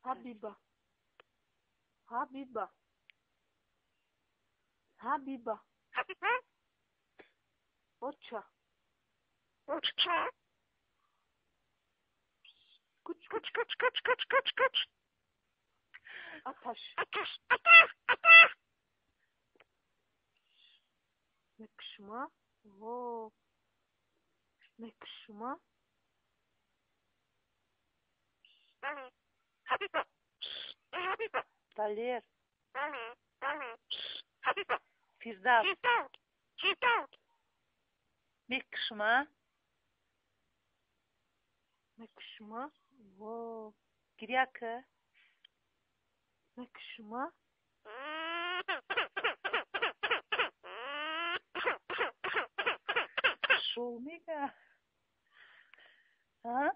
Ҳабиба, Ҳабиба, Ҳабиба. Оча. Куч, куч, куч, куч, куч, куч, куч. Аташ. Мекшма. Во. Мекшма. Далер. Фирдавс. Мекшма. Мекшма. Во. Гиря ки. Мекшма. Шоу мега. А?